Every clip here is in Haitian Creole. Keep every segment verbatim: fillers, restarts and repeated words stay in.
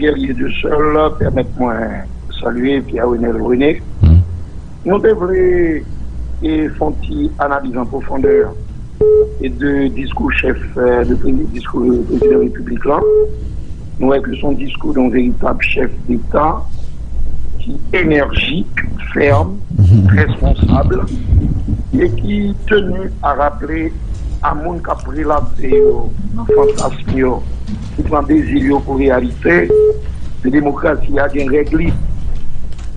Guerrier Dieuseul, pèmèt mwen salye Pierre Renel René. Nou te vle e, fè yon ti analiz an pwofondè e de diskou chèf, e, de prezi- diskou prezidan repiblik la. Nou wè ke se yon diskou de yon veritab chèf deta ki enèjik, fèm, responsab e ki tenu a raple a moun k ap relate yo nan fantasm yo, ki pran dezi yo pou reyalite, ke demokrasi a gen règ li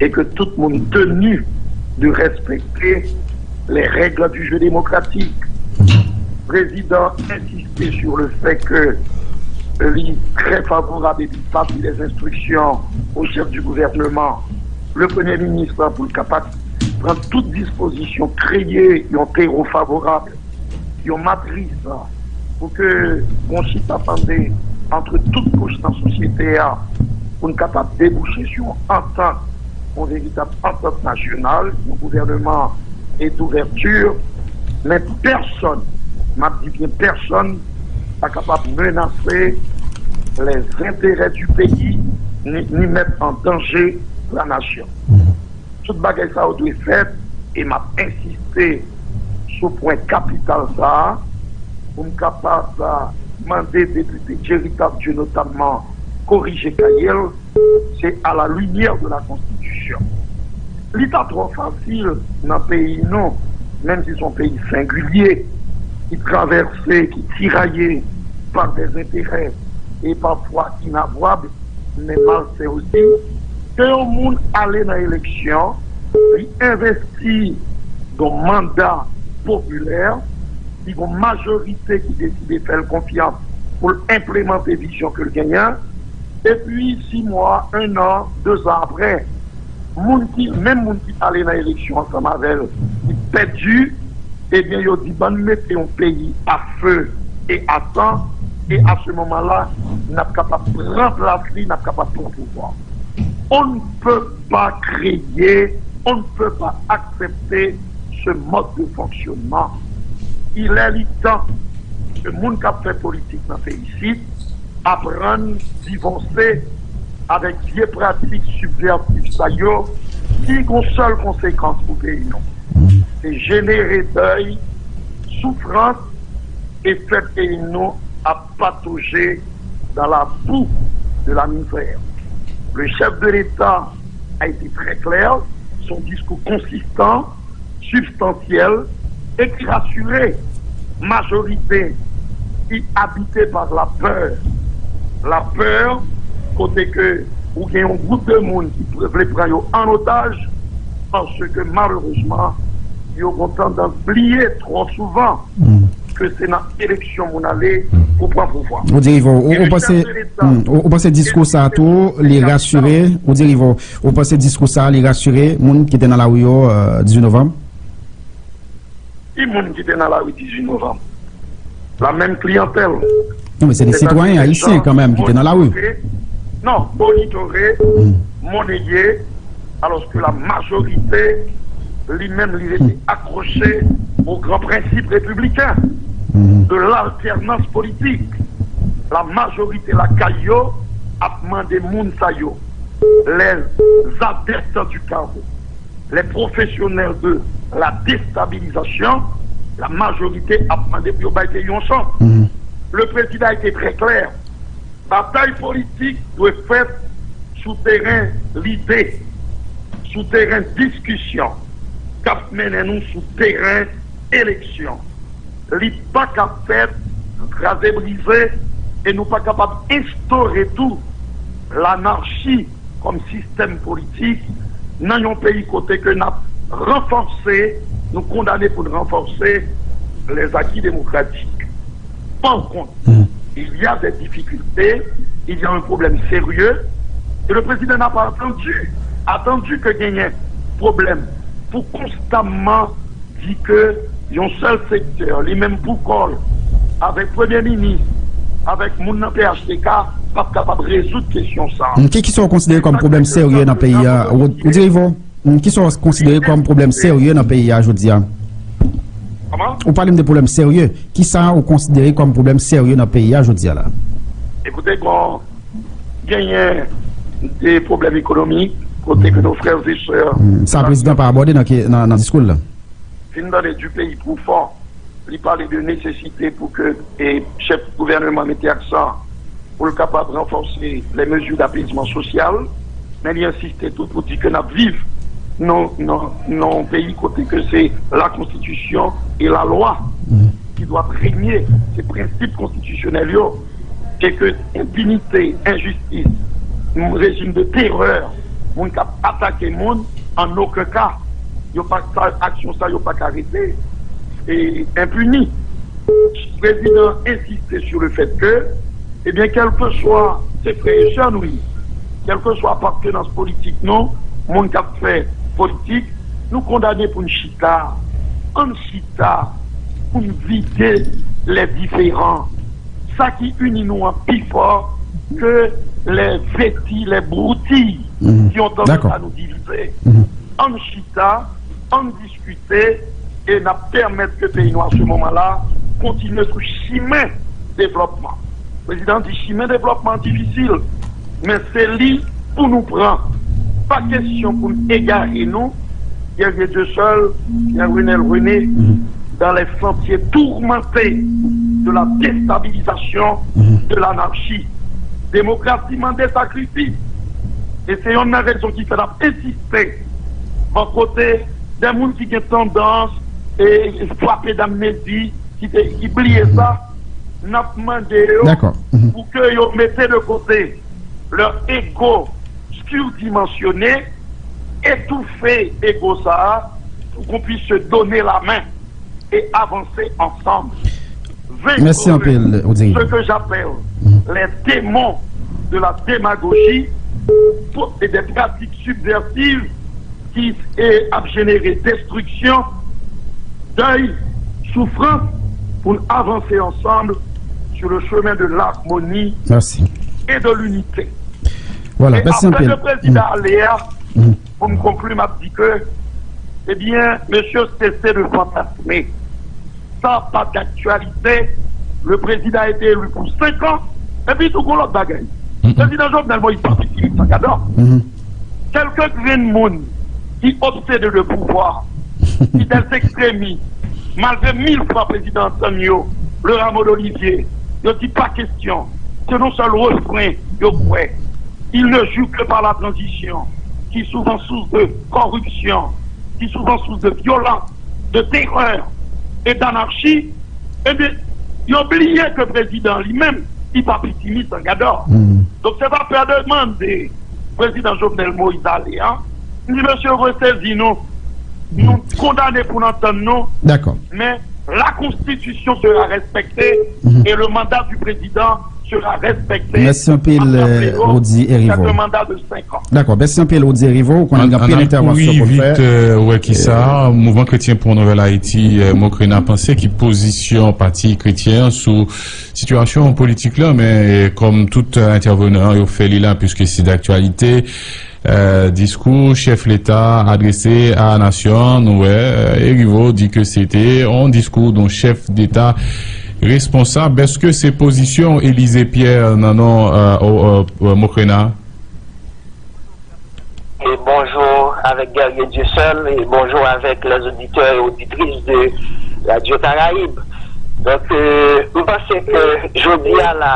e ke tout moun tenu de respekte les règles du jeu démocratique. Prezidan an ensiste sur le fait que li trè favorab e li pase des instructions au chef du gouvernement, le premye minis la, pou l kapab pran tout dispozisyon, kreye yon tewo favorab, yon matris pou ke yon chita tande antre tout kouch nan sosyete a, pou n kapab debouche sou yon antant, yon veritab antant nasyonal, yon gouvènman e douvèti, men pèsonn, m ap di byen pèsonn, pa kapab menase les intérêts du pays, ni, ni mettre en danger la nation. Tout bagay sa yo dwe fèt, e m ap ensiste sou pwen kapital sa a, pou m kapab, a, mande depite Jerry Tardieu notamman korije kay l, se à la lumière de la Constitution. Li ta twò fasil nan peyi nou, menm si se yon peyi sengilye, ki travèse, ki tiraye par des intérêts e pafwa inavwab, men malsen osi, ke yon moun ale nan eleksyon, li envesti yon manda popilè, li gon majorite ki deside fè l konfyans pou l enplemante vizyon ke l genyen, epi sis mwa, en an, de zan apre, moun ki, menm moun ki t ale nan eleksyon ansanm avè l, ki pèdi, ebyen, yo di, "Ban n mete yon peyi à feu et à sang, e à ce moment-là, n ap kapab pran plas li, n ap kapab pran pouvwa." On ne peut pas créer, on ne peut pas accepter ce mode de fonctionnement. Il est temps que moun k ap fè politik nan peyi isit aprann divòse avèk vye pratik sibvèsif sa yo ki gon sèl konsekans pou peyi nou. Se jenere dèy, soufrans e fè peyi nou ap patoje dans la boue de la misère. Le chef de l'État a été très clair, son discours consistant, substantiel et qui rassurait majorité qui habité par la peur. La peur, kote ke ou gen yon gwoup de moun ki vle pran yo an otaj, paske malerezman, yo gon tandans bliye twò souvan ke se nan eleksyon moun ale pou pran pouvwa. Ou di Rivo, ou, ou panse, hmm, ou, ou panse diskou sa a tou, li rasire, ou di Rivo, ou panse diskou sa a, li rasire moun ki te nan lari yo, euh, dizuit novanm? Ki moun ki te nan lari dizuit novanm? La menm kliyantèl. Non, men se de sitwayen ayisyen kanmenm ki te nan lari. Non, monitore, moneye, alors que la majorité, li menm, li rete accroché aux grands principes républicains de l'alternance politique. La majorité lakay yo ap mande moun sa yo, les adeptes du chaos, les professionnels de la déstabilisation, la majorité ap mande pou yo bay peyi yon chans. Le président a été très clair. Batay politik dwe fèt sou teren lide, sou teren diskisyon, k ap mennen nou sou teren eleksyon. Li pa ka fèt nan kraze brize, e nou pa kapab enstore tou lanarchi kòm sistèm politik nan yon peyi kote ke n ap ranfòse, nou kondane pou n ranfòse les acquis démocratiques. Par contre, il y a des difficultés, il y a un problème sérieux, et le président n'a pas attendu, attendu ke genyen pwoblèm pou konstamman di ke yon sèl sektè, li menm pou kò l, avèk premye minis, avèk moun nan P H T K, p ap kapab rezoud kesyon sa a. Ki, ki sa w konsidere kòm pwoblèm serye nan peyi a, Rod-, Rodrigo? Kisa w konsidere kòm pwoblèm serye nan peyi a jodi a? Kòman? Ou pale m de pwoblèm serye. Kisa w konsidere kòm pwoblèm serye nan peyi a jodi a la? Ekoute, bon, Genyen de pwoblèm ekonomik, kote ke nos frères et sœurs... Hmm, sa prezidan pa abòde nan, ke- nan, nan diskou l la. Fin d'année du pays pour fort, li pale de nesesite pou ke e, chèf gouvènman mete aksan pou l kapab ranfòse les mesures d'apaisement social, men li ensiste tou pou di ke n ap viv nan, nan, nan yon peyi kote ke se la constitution et la loi qui doivent régner, se prensip konstitisyonèl yo, e ke enpinite, enjistis, yon rejim de terè, moun k ap atake moun, an okenn ka, yo pa, sa, aksyon sa yo pa ka rete e, enpini. Prezidan ensiste sur le fait que, ebyen, kèlkeswa se frè e sè nou ye, kèlkeswa apartenans politik nou, moun k ap fè politik, nou kondane pou n chita. Ann chita pou n vide les différends. Sa ki ini nou an pi fò ke les veti, les broutilles ki ont tandans à nous diviser. Ann chita, ann diskite, e n ap pèmèt ke peyi nou, a se moman la, kontinye sou chimen devlòpman. Prezidan di chimen devlòpman difisil, men se li pou nou pran. Pa kesyon pou n egare nou, Guerrier Dieuseul, Pierre Renel René, dans les sentiers tourmentés de la déstabilisation, de l'anarchie. Demokrasi mande sakrifis. E se yonn nan rezon ki fè n ap ensiste bò kote de moun ki gen tandans e frape damnezi, ki, te, ki bliye sa, n ap mande yo pou ke yo mete de kote leur ego surdimensionné, étouffer ego sa a, pour qu'on puisse se donner la main et avancer ensemble. Vaincre ce que j'appelle les démons de la démagogie et des pratiques subversives ki e, ap jenere destriksyon, dèy, soufrans, pou n avanse ansanm sur le chemin de l'harmonie et de l'unité. E avan ke prezidan ale a, pou m konkli, m ap di ke, ebyen, mesye, sese de fantasme. Sa pa daktyalite. Le président a été élu pour cinq ans. Epi tou gon lòt bagay. Prezidan Jovenel Moïse pa pitit Sangadò. Kèlke grenn moun ki obsede de pouvwa, ki des extrémistes, malgre mil fwa prezidan an tann yo, le rameau d'olivier, yo di pa kesyon. Se nan sèl refren yo kwè. Ils ne jurent que par la transition, qui souvent source de corruption, qui souvent source de violence, de terreur et d'anarchie, ebyen, yo bliye ke prezidan li menm, li pa pitimi Sangadò. Donk, se pa pè de mande prezidan Jovenel Moïse ale a. M di, mesye, resezi nou. Nou kondane pou n antann nou. Men, la constitution sera respectée et le mandat du président sera respecté. Mèsi anpil, Rodi Erivo. Dakò, mèsi anpil, Rodi Erivo. Ou konnen gen anpil entèvansyon pou l fè. Wè kisa Mouvman Kretyen pou Nouvèl Ayiti, Mokrena, panse, ki pozisyon Pati Kretyen an sou sitiyasyon politik la, men, kòm tout entèvenan yo fè li la, piske se daktyalite, diskou chèf leta adrese a nasyon an, nou wè, Erivo di ke se te yon diskou yon chèf deta responsab. Èske se pozisyon Elize Pierre nan non Mokrena? E bonjou avèk Guerrier Dieuseul, e bonjou avèk les auditeurs et auditrices de Radio Caraïbe. Donk, m panse ke jodi a la,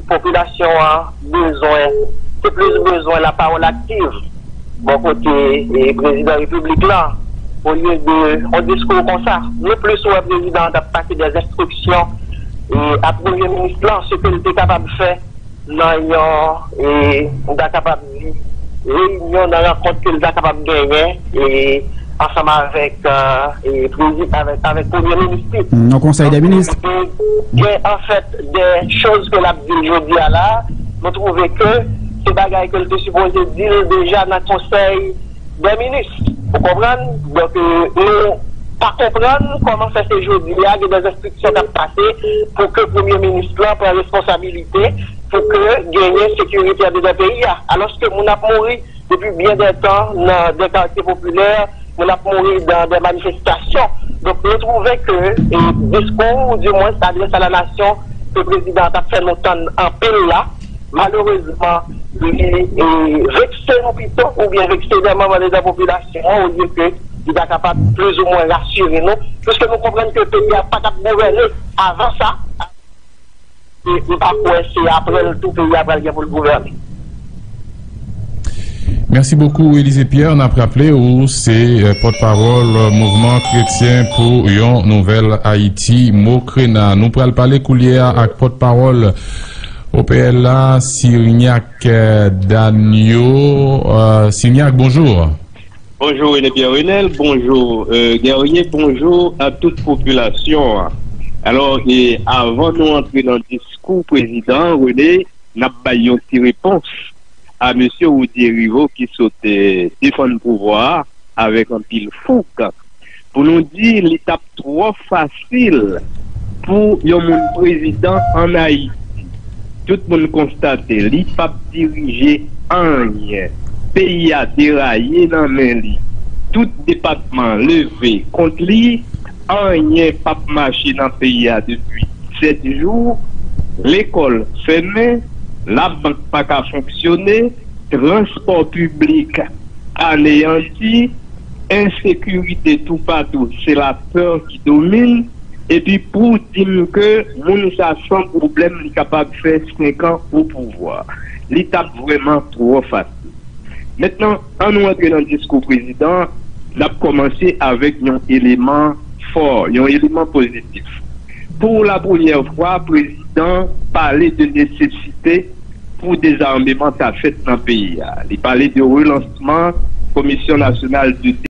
popilasyon an bezwen, te plis bezwen lapawòl aktiv bò kote prezidan repiblik lan, olye de yon diskou konsa. Nou plis wè prezidan an t ap pase des enstriksyon a premye minis lan, se ke l te kapab fè nan yon, e, m ta kapab di, reyinyon, nan rankont ke l ta kapab genyen, e, ansanm avèk, e, prezi-, avèk, avèk premye minis li. Nan konsèy dè minis. Gen, anfèt, de choz ke l ap di l jodi a la, nou twouve ke se bagay ke l te sipoze di l deja nan konsèy dè minis. Ou konprann? Donk, e, nou pa konprann kòman fè se jodi a, gen de enstriksyon k ap pase pou ke premye minis lan pran responsabilite pou ke genyen sekirite andedan peyi a. Alòske moun ap mouri depi byen de tan nan de katye popilè, moun ap mouri nan de manifestasyon. Donk, nou twouve ke, e, diskou, ou di mwens adrès a la nasyon ke prezidan an t ap fè nou tann anpil la, malerezman, li, e, vekse nou pito, oubyen vekse lè manman ledan popilasyon an, olye ke li ta kapab plizoumwen rasire nou, piske nou konprann ke peyi a pa t ap gouvène avan sa. E m pa kwè se apre l tou peyi a pral gen pou l gouvène. Mèsi bokou, Elysée Pierre. N ap raple ou se, eh, pòtpawòl Mouvman Kretyen pou yon Nouvèl Ayiti, Mokrena. Nou pral pale koulye a ak pòtpawòl O P L la, Sirnyak, eh, Danyo. Eh, Sirnyak, bonjou. Bonjou René Pierre Renel, bonjou, euh, Guerrier, bonjou a tout popilasyon an. Alò, e avan nou antre nan diskou prezidan René, n ap bay yon ti repons a mesye Rodier Rivaux ki sot, eh, defann pouvwa a avèk anpil fouk pou nou di li t ap twò fasil pou yon moun prezidan ann Ayiti. Tout moun konstate li p ap dirije anyen. Peyi a deraye nan men li. Tout depatman leve kont li. Anyen p ap mache nan peyi a depi sèt jou. Lekòl fèmen. Labank pa ka fonksyone. Transpò piblik aneyanti. Ensekirite toupatou, se lapè ki domine. Epi pou di m ke moun sa san pwoblèm li kapab fè senk an o pouvwa. Li t ap vrèman twò fasil. Mentnan, ann nou antre nan diskou prezidan an. N ap kòmanse avèk yon eleman fò, yon eleman pozitif. Pou la premyè fwa, prezidan pale de nesesite pou dezameman ta fèt nan peyi a. Li pale de relansman Komisyon Nasyonal de